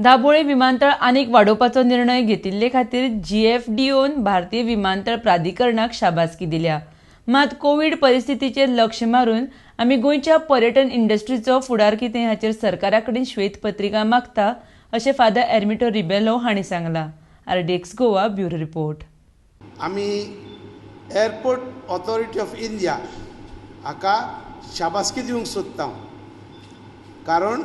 दाबोळे विमानतळ आनीक वाडोवपाचो निर्णय घेतिल्ले खातीर जीएफडीओन भारतीय विमानतळ प्राधिकरणाक शाबासकी दिल्या. मात कोवीड परिस्थितीचेर लक्ष मारून आमी गोंयच्या पर्यटन इंडस्ट्रीचो फुडार कितें हाचेर सरकारा कडेन श्वेतपत्रिका मागता अशें फादर एर्मिटो रिबेलो हांणी सांगलां. RDX Goa bureau report. आमी एअरपोर्ट ऑथॉरिटी ऑफ इंडिया हाका शाबासकी दिवंक सोदता, कारण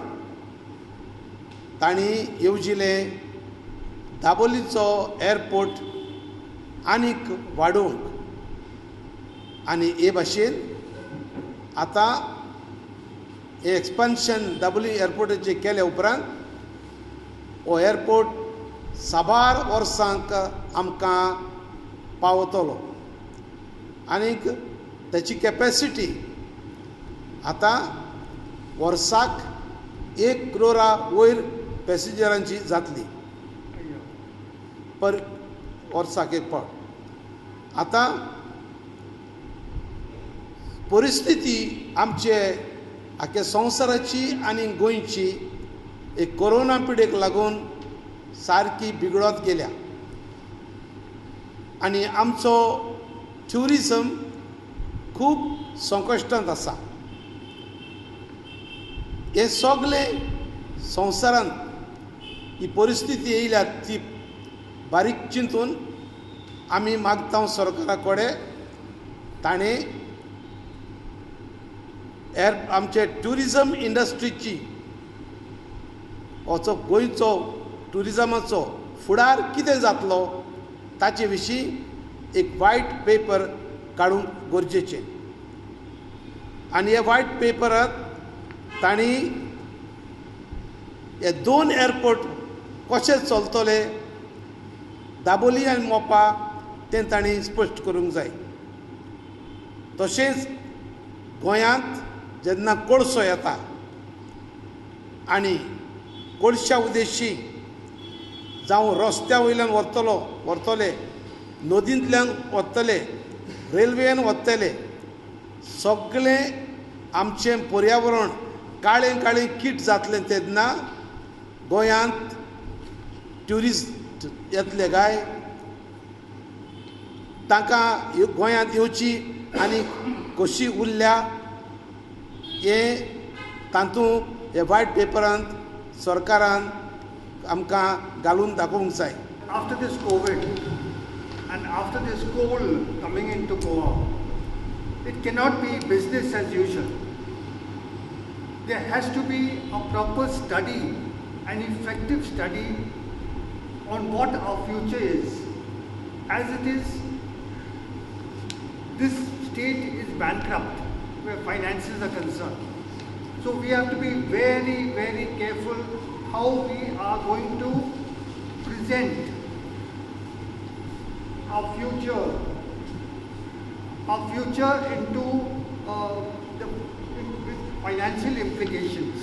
तांणी येवजिलें दाबोलीचो एअरपोर्ट आनीक वाडोवंक आनी हे भाशेन आतां हे एक्सपान्शन दाबोली एअरपोर्टाचें केल्या उपरांत हो एअरपोर्ट साबार वर्सांक आमकां पावतलो आनीक ताची कॅपेसिटी आतां वर्साक 1 करोडा वयर पॅसेंजरांची जातली पर वर्साक एक फावट. आतां परिस्थिती आमचे आख्या संवसाराची आनी गोंयची एक कोरोना पिडेक लागून सारकी बिगडत गेल्या आनी आमचो ट्युरिजम खूब संकश्टांत आसा. हे सगळे संवसारांत ही परिस्थिती येयल्या ती बारीक चिंतून आमी मागता सरकारा कडेन ताणें आमचे ट्युरिजम इंडस्ट्रीची होचो गोंयचो ट्युरिजमाचो फुडार कितें जातलो ताचे विशीं एक वायट पेपर काडूंक गरजेचें आनी हे वायट पेपरांत तांणी हे 2 एअरपोर्ट कशे चलतले दाबोली आनी मोपा तें तांणी स्पश्ट करूंक जाय. तशेंच गोंयांत जेन्ना कोळसो येता आनी कोळश्या उद्देशी जावं रस्त्या वयल्यान व्हरतले, नदींतल्यान वतले, रेल्वेन वतले, सगळें आमचें पर्यावरण काळें काळें कीट जातलें तेन्ना गोंयांत ट्युरिस्ट येतले काय? तांकां गोंयांत येवची आनी कशी उरल्या हें तातूंत हे वायट पेपरांत सरकारान आमकां घालून दाखोवंक जाय. After this COVID and after this coal coming into Goa, it cannot be business as usual. There has to be a proper study, an effective study on what our future is. As it is, this state is bankrupt where finances are concerned. So we have to be very, very careful how we are going to present our future into with financial implications.